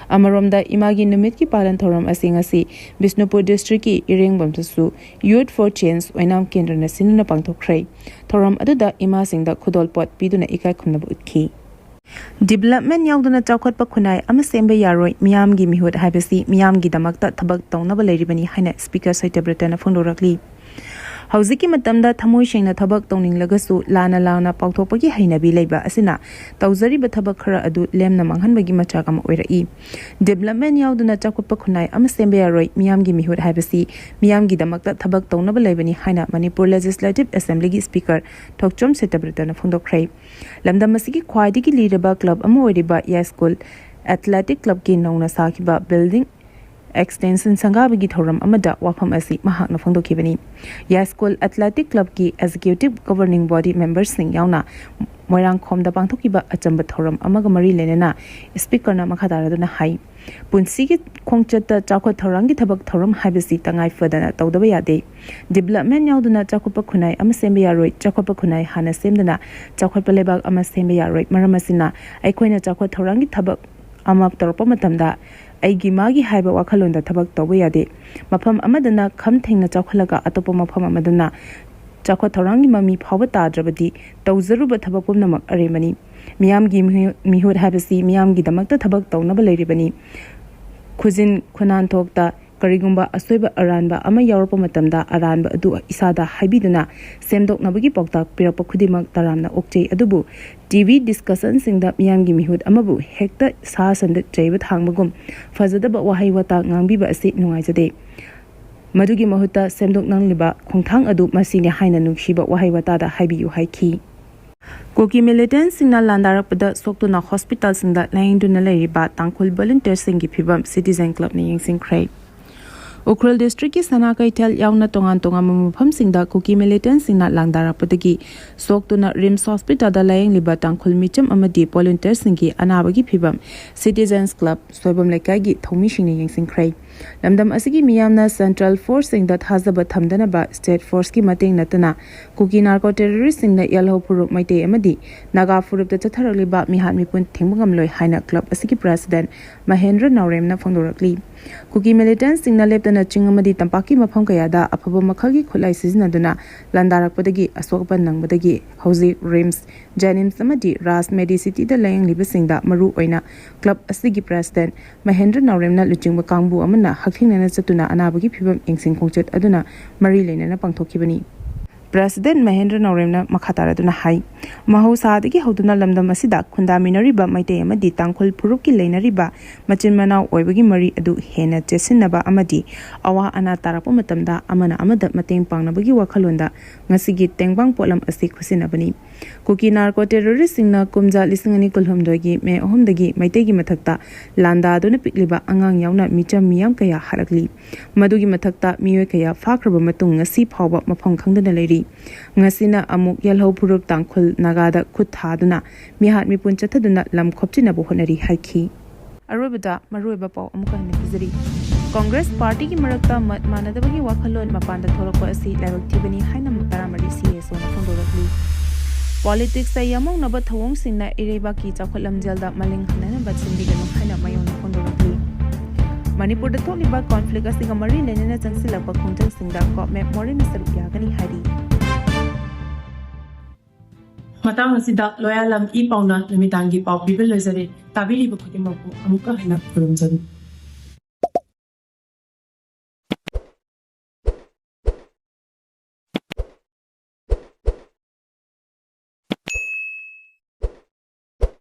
ꯑꯃꯔꯣꯝꯗ, ꯏꯃꯥꯒꯤ ꯅꯨꯃꯤꯠꯀꯤ ꯄꯥꯂꯟ ꯊꯧꯔꯝ ꯑꯁꯤ ꯉꯁꯤ ꯕꯤꯁꯅꯨꯄꯨꯔ districtꯀꯤ ꯏꯔꯦꯡꯕꯝꯗꯁꯨ Youth for Change ꯑꯣꯏꯅꯥꯝ ꯀꯦꯟꯗ꯭ꯔꯅ ꯁꯤꯟꯗꯨꯅ ꯄꯥꯡꯊꯣꯛꯈ꯭ꯔꯦ꯫ ꯊꯧꯔꯝ ꯑꯗꯨꯗ ꯏꯃꯥꯁꯤꯡꯗ ꯈꯨꯗꯣꯜꯄꯣꯠ ꯄꯤꯗꯨꯅ ꯏꯀꯥꯏ ꯈꯨꯝꯅꯕ ꯎꯠꯈꯤ꯫ ꯗꯤꯕꯂꯞꯃꯦꯟ ꯌꯥꯎꯗꯅ ꯆꯥꯎꯈꯠꯄ ꯈꯨꯟꯅꯥꯏ ꯑꯃ ꯁꯦꯝꯕ ꯌꯥꯔꯣꯏ, ꯃꯤꯌꯥꯝꯒꯤ ꯃꯤꯍꯨꯠ ꯍꯥꯏꯕꯁꯤ ꯃꯤꯌꯥꯝꯒꯤꯗꯃꯛꯇ ꯊꯕꯛ ꯇꯧꯅꯕ ꯂꯩꯔꯤꯕꯅꯤ ꯍꯥꯏꯅ ꯁ꯭ꯄꯤꯀꯔ ꯁꯇ꯭ꯌꯕ꯭ꯔꯇꯅ ꯐꯣꯡꯗꯣꯔꯛꯂꯤ꯫ ꯍꯧꯖꯤꯛꯀꯤ ꯃꯇꯝꯗ ꯊꯃꯣꯏ ꯁꯦꯡꯅ ꯊꯕꯛ ꯇꯧꯅꯤꯡꯂꯒꯁꯨ ꯂꯥꯟꯅ ꯂꯥꯟꯅ ꯄꯥꯎꯊꯣꯛꯄꯒꯤ ꯍꯩꯅꯕꯤ ꯂꯩꯕ ꯑꯁꯤꯅ ꯇꯧꯖꯔꯤꯕ ꯊꯕꯛ ꯈꯔ ꯑꯗꯨ ꯂꯦꯝꯅ ꯃꯥꯡꯍꯟꯕꯒꯤ ꯃꯆꯥꯛ ꯑꯃ ꯑꯣꯏꯔꯛꯏ꯫ ꯗꯤꯕꯂꯞꯃꯦꯟ ꯌꯥꯎꯗꯅ ꯆꯥꯎꯈꯠꯄ ꯈꯨꯟꯅꯥꯏ ꯑꯃ ꯁꯦꯝꯕ ꯌꯥꯔꯣꯏ, ꯃꯤꯌꯥꯝꯒꯤ ꯃꯤꯍꯨꯠ ꯍꯥꯏꯕꯁꯤ ꯃꯤꯌꯥꯝꯒꯤꯗꯃꯛꯇ ꯊꯕꯛ ꯇꯧꯅꯕ ꯂꯩꯕꯅꯤ ꯍꯥꯏꯅ ꯃꯅꯤꯄꯨꯔ ꯂꯦꯖꯤꯁꯂꯦꯇꯤꯚ ꯑꯦꯁꯦꯝꯕ꯭ꯂꯤꯒꯤ ꯁ꯭ꯄꯤꯀꯔ ꯊꯣꯛꯆꯣꯝ ꯁꯇ꯭ꯌꯕ꯭ꯔꯇꯅ ꯐꯣꯡꯗꯣꯛꯈ꯭ꯔꯦ꯫ ꯂꯝꯗꯝ ꯑꯁꯤꯒꯤ ꯈ꯭ꯋꯥꯏꯗꯒꯤ ꯂꯤꯔꯕ ꯀ꯭ꯂꯕ ꯑꯃ ꯑꯣꯏꯔꯤꯕ ꯌꯥꯏꯁ꯭ꯀꯨꯜ ꯑꯦꯊꯂꯦꯇꯤꯛ ꯀ꯭ꯂꯕꯀꯤ ꯅꯧꯅ ꯁꯥꯈꯤꯕ ꯕꯤꯜꯗꯤꯡ ꯑꯦꯛꯁꯇꯦꯟꯁꯟ ꯁꯪꯒꯥꯕꯒꯤ ꯊꯧꯔꯝ ꯑꯃꯗ ꯋꯥꯐꯝ ꯑꯁꯤ ꯃꯍꯥꯛꯅ ꯐꯣꯡꯗꯣꯛꯈꯤꯕꯅꯤ꯫ ꯌꯥꯏꯁ꯭ꯀꯨꯜ ꯑꯦꯊꯂꯦꯇꯤꯛ ꯀ꯭ꯂꯕꯀꯤ ꯑꯦꯛꯖꯤꯀ꯭ꯌꯨꯇꯤꯚ ꯒꯣꯚꯔꯅꯤꯡ ꯕꯣꯗꯤ ꯃꯦꯝꯕꯔꯁꯤꯡ ꯌꯥꯎꯅ ꯃꯣꯏꯔꯥꯡꯈꯣꯝꯗ ꯄꯥꯡꯊꯣꯛꯈꯤꯕ ꯑꯆꯝꯕ ꯊꯧꯔꯝ ꯑꯃꯒ ꯃꯔꯤ ꯂꯩꯅꯅ ꯁ꯭ꯄꯤꯀꯔꯅ ꯃꯈꯥ ꯇꯥꯔꯗꯨꯅ ꯍꯥꯏ, ꯄꯨꯟꯁꯤꯒꯤ ꯈꯣꯡꯆꯠꯇ ꯆꯥꯎꯈꯠ ꯊꯧꯔꯥꯡꯒꯤ ꯊꯕꯛ ꯊꯧꯔꯝ ꯍꯥꯏꯕꯁꯤ ꯇꯉꯥꯏ ꯐꯗꯅ ꯇꯧꯗꯕ ꯌꯥꯗꯦ꯫ ꯗꯤꯕꯂꯞꯃꯦꯟ ꯌꯥꯎꯗꯅ ꯆꯥꯎꯈꯠꯄ ꯈꯨꯟꯅꯥꯏ ꯑꯃ ꯁꯦꯝꯕ ꯌꯥꯔꯣꯏ꯫ ꯆꯥꯎꯈꯠꯄ ꯈꯨꯟꯅꯥꯏ ꯍꯥꯟꯅ ꯁꯦꯝꯗꯅ ꯆꯥꯎꯈꯠꯄ ꯂꯩꯕꯥꯛ ꯑꯃ ꯁꯦꯝꯕ ꯌꯥꯔꯣꯏ꯫ ꯃꯔꯝ ꯑꯁꯤꯅ, ꯑꯩꯈꯣꯏꯅ ꯆꯥꯎꯈꯠ ꯊꯧꯔꯥꯡꯒꯤ ꯊꯕꯛ ꯑꯃ ꯇꯧꯔꯛꯄ ꯃꯇꯝꯗ ꯑꯩꯒꯤ ꯃꯥꯒꯤ ꯍꯥꯏꯕ ꯋꯥꯈꯜꯂꯣꯟꯗ ꯊꯕꯛ ꯇꯧꯕ ꯌꯥꯗꯦ꯫ ꯃꯐꯝ ꯑꯃꯗꯅ ꯈꯝ ꯊꯦꯡꯅ ꯆꯥꯎꯈꯠꯂꯒ ꯑꯇꯣꯞꯄ ꯃꯐꯝ ꯑꯃꯗꯅ ꯆꯥꯎꯈꯠ ꯊꯧꯔꯥꯡꯒꯤ ꯃꯃꯤ ꯐꯥꯎꯕ ꯇꯥꯗ꯭ꯔꯕꯗꯤ ꯇꯧꯖꯔꯨꯕ ꯊꯕꯛ ꯄꯨꯝꯅꯃꯛ ꯑꯔꯦꯝꯕꯅꯤ꯫ ꯃꯤꯌꯥꯝꯒꯤ ꯃꯤꯍꯨ-, ꯃꯤꯍꯨꯠ ꯍꯥꯏꯕꯁꯤ ꯃꯤꯌꯥꯝꯒꯤꯗꯃꯛꯇ ꯊꯕꯛ ꯇꯧꯅꯕ ꯂꯩꯔꯤꯕꯅꯤ꯫ ꯈꯨꯖꯤꯟ ꯈꯨꯅꯥꯟꯊꯣꯛꯇ ꯀꯔꯤꯒꯨꯝꯕ ꯑꯁꯣꯏꯕ ꯑꯔꯥꯟꯕ ꯑꯃ ꯌꯥꯎꯔꯛꯄ ꯃꯇꯝꯗ ꯑꯔꯥꯟꯕ ꯑꯗꯨ ꯏꯁꯥꯗ ꯍꯥꯏꯕꯤꯗꯨꯅ ꯁꯦꯝꯗꯣꯛꯅꯕꯒꯤ ꯄꯥꯎꯇꯥꯛ ꯄꯤꯔꯛꯄ ꯈꯨꯗꯤꯡꯃꯛ ꯇꯔꯥꯝꯅ ꯑꯣꯛꯆꯩ꯫ ꯑꯗꯨꯕꯨ ꯇꯤ ꯚꯤ ꯗꯤꯁꯀꯁꯟꯁꯤꯡꯗ ꯃꯤꯌꯥꯝꯒꯤ ꯃꯤꯍꯨꯠ ꯑꯃꯕꯨ ꯍꯦꯛꯇ ꯁꯥ ꯁꯟꯗ ꯆꯩꯕ ꯊꯥꯡꯕꯒꯨꯝ ꯐꯖꯗꯕ ꯋꯥꯍꯩ ꯋꯥꯇꯥ ꯉꯥꯡꯕꯤꯕ ꯑꯁꯤ ꯅꯨꯡꯉꯥꯏꯖꯗꯦ꯫ ꯃꯗꯨꯒꯤ ꯃꯍꯨꯠꯇ ꯁꯦꯝꯗꯣꯛꯅꯤꯡꯂꯤꯕ ꯈꯣꯡꯊꯥꯡ ꯑꯗꯨ ꯃꯁꯤꯅꯤ ꯍꯥꯏꯅ ꯅꯨꯡꯁꯤꯕ ꯋꯥꯍꯩ ꯋꯥꯇꯥꯗ ꯍꯥꯏꯕꯤꯌꯨ ꯍꯥꯏꯈꯤ꯫ ꯀꯨꯀꯤ ꯃꯤꯂꯤꯇꯦꯟꯠꯁꯤꯡꯅ ꯂꯥꯟꯗꯥꯔꯛꯄꯗ ꯁꯣꯛꯇꯨꯅ ꯍꯣꯁꯄꯤꯇꯥꯜꯁꯤꯡꯗ ꯂꯥꯌꯦꯡꯗꯨꯅ ꯂꯩꯔꯤꯕ ꯇꯥꯡꯈꯨꯜ ꯚꯣꯂꯨꯟꯇꯤꯌꯔꯁꯤꯡꯒꯤ ꯐꯤꯕꯝ ꯁꯤꯇꯤꯖꯦꯟ ꯀ꯭ꯂꯕꯅ ꯌꯦꯡꯁꯤꯟꯈ꯭ꯔꯦ꯫ ꯎꯈ꯭ꯔꯨꯜ ꯗꯤꯁꯇ꯭ꯔꯤꯛꯀꯤ ꯁꯅꯥ ꯀꯩꯊꯦꯜ ꯌꯥꯎꯅ ꯇꯣꯉꯥꯟ ꯇꯣꯉꯥꯟꯕ ꯃꯐꯝꯁꯤꯡꯗ ꯀꯨꯀꯤ ꯃꯤꯂꯤꯇꯦꯟꯠꯁꯤꯡꯅ ꯂꯥꯟꯗꯥꯔꯛꯄꯗꯒꯤ ꯁꯣꯛꯇꯨꯅ ꯔꯤꯝꯁ ꯍꯣꯁꯄꯤꯇꯥꯜꯗ ꯂꯥꯌꯦꯡꯂꯤꯕ ꯇꯥꯡꯈꯨꯜ ꯃꯤꯆꯝ ꯑꯃꯗꯤ ꯚꯣꯂꯨꯟꯇꯤꯌꯔꯁꯤꯡꯒꯤ ꯑꯅꯥꯕꯒꯤ ꯐꯤꯕꯝ ꯁꯤꯇꯤꯖꯦꯟꯁ ꯀ꯭ꯂꯕ ꯁꯣꯏꯕꯝ ꯂꯩꯀꯥꯏꯒꯤ ꯊꯧꯃꯤꯁꯤꯡꯅ ꯌꯦꯡꯁꯤꯟꯈ꯭ꯔꯦ꯫ ꯂꯝꯗꯝ ꯑꯁꯤꯒꯤ ꯃꯤꯌꯥꯝꯅ ꯁꯦꯟꯇ꯭ꯔꯦꯜ ꯐꯣꯔꯁꯁꯤꯡꯗ ꯊꯥꯖꯕ ꯊꯝꯗꯅꯕ ꯁ꯭ꯇꯦꯠ ꯐꯣꯔꯁꯀꯤ ꯃꯇꯦꯡ ꯅꯠꯇꯅ ꯀꯨꯀꯤ ꯅꯥꯔꯀꯣ ꯇꯦꯔꯣꯔꯤꯁꯁꯤꯡꯅ ꯌꯦꯜꯍꯧ ꯐꯨꯔꯨꯞ ꯃꯩꯇꯩ ꯑꯃꯗꯤ ꯅꯥꯒꯥ ꯐꯨꯔꯨꯞꯇ ꯆꯠꯊꯔꯛꯂꯤꯕ ꯃꯤꯍꯥꯠ ꯃꯤꯄꯨꯟ ꯊꯤꯡꯕ ꯉꯝꯂꯣꯏ ꯍꯥꯏꯅ ꯀ꯭ꯂꯕ ꯑꯁꯤꯒꯤ ꯄ꯭ꯔꯦꯁꯤꯗꯦꯟꯠ ꯃꯍꯦꯟꯗ꯭ꯔ ꯅꯥꯎꯔꯦꯝꯅ ꯐꯣꯡꯗꯣꯔꯛꯂꯤ꯫ ꯀꯨꯀꯤ ꯃꯤꯂꯤꯇꯦꯟꯠꯁꯤꯡꯅ ꯂꯦꯞꯇꯅ ꯆꯤꯡ ꯑꯃꯗꯤ ꯇꯝꯄꯥꯛꯀꯤ ꯃꯐꯝ ꯀꯌꯥꯗ ꯑꯐꯕ ꯃꯈꯜꯒꯤ ꯈꯨꯠꯂꯥꯏ ꯁꯤꯖꯤꯟꯅꯗꯨꯅ ꯂꯥꯟꯗꯥꯔꯛꯄꯗꯒꯤ ꯑꯁꯣꯛ ꯑꯄꯟ ꯅꯪꯕꯗꯒꯤ ꯍꯧꯖꯤꯛ ꯔꯤꯝꯁ, ꯖꯦꯅꯤꯝꯁ ꯑꯃꯗꯤ ꯔꯥꯖ ꯃꯦꯗꯤꯁꯤꯇꯤꯗ ꯂꯥꯌꯦꯡꯂꯤꯕꯁꯤꯡꯗ ꯃꯔꯨ ꯑꯣꯏꯅ ꯀ꯭ꯂꯕ ꯑꯁꯤꯒꯤ ꯄ꯭ꯔꯦꯁꯤꯗꯦꯟꯠ ꯃꯍꯦꯟꯗ꯭ꯔ ꯅꯥꯎꯔꯦꯝꯅ ꯂꯨꯆꯤꯡꯕ ꯀꯥꯡꯕꯨ ꯑꯃꯅ ꯍꯛꯊꯦꯡꯅꯅ ꯆꯠꯇꯨꯅ ꯑꯅꯥꯕꯒꯤ ꯐꯤꯚꯝ ꯌꯦꯡꯁꯤꯟ ꯈꯣꯡꯆꯠ ꯑꯗꯨꯅ ꯃꯔꯤ ꯂꯩꯅꯅ ꯄꯥꯡꯊꯣꯛꯈꯤꯕꯅꯤ꯫ ꯄ꯭ꯔꯦꯁꯤꯗꯦꯟꯠ ꯃꯍꯦꯟꯗ꯭ꯔ ꯅꯥꯎꯔꯦꯝꯅ ꯃꯈꯥ ꯇꯥꯔꯗꯨꯅ ꯍꯥꯏ, ꯃꯍꯧꯁꯥꯗꯒꯤ ꯍꯧꯗꯨꯅ ꯂꯝꯗꯝ ꯑꯁꯤꯗ ꯈꯨꯟꯗꯥꯃꯤꯟꯅꯔꯤꯕ ꯃꯩꯇꯩ ꯑꯃꯗꯤ ꯇꯥꯡꯈꯨꯜ ꯐꯨꯔꯨꯞꯀꯤ ꯂꯩꯅꯔꯤꯕ ꯃꯆꯤꯟ ꯃꯅꯥꯎ ꯑꯣꯏꯕꯒꯤ ꯃꯔꯤ ꯑꯗꯨ ꯍꯦꯟꯅ ꯆꯦꯠꯁꯤꯟꯅꯕ ꯑꯃꯗꯤ ꯑꯋꯥ ꯑꯅꯥ ꯇꯥꯔꯛꯄ ꯃꯇꯝꯗ ꯑꯃꯅ ꯑꯃꯗ ꯃꯇꯦꯡ ꯄꯥꯡꯅꯕꯒꯤ ꯋꯥꯈꯜꯂꯣꯟꯗ ꯉꯁꯤꯒꯤ ꯇꯦꯡꯕꯥꯡ ꯄꯣꯠꯂꯝ ꯑꯁꯤ ꯈꯨꯠꯁꯤꯟꯅꯕꯅꯤ꯫ ꯀꯨꯀꯤ ꯅꯥꯔꯀꯣ ꯇꯦꯔꯣꯔꯤꯁꯁꯤꯡꯅ ꯀꯨꯝꯖꯥ ꯂꯤꯁꯤꯡ ꯑꯅꯤ ꯀꯨꯟꯍꯨꯝꯗꯣꯏꯒꯤ ꯃꯦ ꯑꯍꯨꯝꯗꯒꯤ ꯃꯩꯇꯩꯒꯤ ꯃꯊꯛꯇ ꯂꯥꯟꯗꯥꯗꯨꯅ ꯄꯤꯛꯂꯤꯕ ꯑꯉꯥꯡ ꯌꯥꯎꯅ ꯃꯤꯆꯝ ꯃꯤꯌꯥꯝ ꯀꯌꯥ ꯍꯥꯠꯂꯛꯂꯤ꯫ ꯃꯗꯨꯒꯤ ꯃꯊꯛꯇ ꯃꯤꯑꯣꯏ ꯀꯌꯥ ꯐꯥꯈ꯭ꯔꯕ ꯃꯇꯨꯡ ꯉꯁꯤ ꯐꯥꯎꯕ ꯃꯐꯝ ꯈꯪꯗꯅ ꯂꯩꯔꯤ꯫ ꯉꯁꯤꯅ ꯑꯃꯨꯛ ꯌꯦꯜꯍꯧ ꯐꯨꯔꯨꯞ ꯇꯥꯡꯈꯨꯜ ꯅꯥꯒꯥꯗ ꯈꯨꯠ ꯊꯥꯗꯨꯅ ꯃꯤꯍꯥꯠ ꯃꯤꯄꯨꯟ ꯆꯠꯊꯗꯨꯅ ꯂꯝ ꯈꯣꯞꯆꯤꯟꯅꯕ ꯍꯣꯠꯅꯔꯤ ꯍꯥꯏꯈꯤ꯫ ꯑꯔꯣꯏꯕꯗ ꯃꯔꯨꯑꯣꯏꯕ ꯄꯥꯎ ꯑꯃꯨꯛꯀ ꯍꯟꯅ ꯄꯤꯖꯔꯤ꯫ ꯀꯣꯡꯒ꯭ꯔꯦꯁ ꯄꯥꯔꯇꯤꯒꯤ ꯃꯔꯛꯇ ꯃꯠ ꯃꯥꯟꯅꯗꯕꯒꯤ ꯋꯥꯈꯜꯂꯣꯟ ꯃꯄꯥꯟꯗ ꯊꯣꯛꯂꯛꯄ ꯑꯁꯤ ꯂꯥꯏꯕꯛ ꯊꯤꯕꯅꯤ ꯍꯥꯏꯅ ꯃꯨꯛ ꯇꯔꯥꯃꯔꯤ ꯁꯤ ꯑꯦꯁ ꯑꯣꯅ ꯐꯣꯡꯗꯣꯔꯛꯂꯤ꯫ ꯄꯣꯂꯤꯇꯤꯛꯁꯇ ꯌꯥꯃꯧꯅꯕ ꯊꯧꯑꯣꯡꯁꯤꯡꯅ ꯏꯔꯩꯕꯥꯛꯀꯤ ꯆꯥꯎꯈꯠ ꯂꯝꯖꯦꯜꯗ ꯃꯥꯂꯦꯝ ꯍꯟꯅꯅꯕ ꯁꯤꯟꯕꯤꯒꯅꯨ ꯍꯥꯏꯅ ꯃꯌꯣꯟꯅ ꯐꯣꯡꯗꯣꯔꯛꯂꯤ꯫ ꯃꯅꯤꯄꯨꯔꯗ ꯊꯣꯛꯂꯤꯕ ꯀꯣꯟꯐ꯭ꯂꯤꯛ ꯑꯁꯤꯒ ꯃꯔꯤ ꯂꯩꯅꯅ ꯆꯪꯁꯤꯜꯂꯛꯄ ꯈꯣꯡꯖꯪꯁꯤꯡꯗ ꯀꯣꯞꯃꯦꯞ ꯃꯣꯔꯦꯅ ꯁꯔꯨꯛ ꯌꯥꯒꯅꯤ ꯍꯥꯏꯔꯤ꯫ ꯃꯇꯥꯡ ꯑꯁꯤꯗ ꯂꯣꯌꯥꯂꯝ ꯏ ꯄꯥꯎꯅ ꯅꯨꯃꯤꯗꯥꯡꯒꯤ ꯄꯥꯎ ꯄꯤꯕ ꯂꯣꯏꯖꯔꯦ꯫ ꯇꯥꯕꯤꯔꯤꯕ ꯈꯨꯗꯤꯡꯃꯛꯄꯨ ꯑꯃꯨꯛꯀ ꯍꯟꯅ ꯈꯨꯔꯨꯝꯖꯔꯤ꯫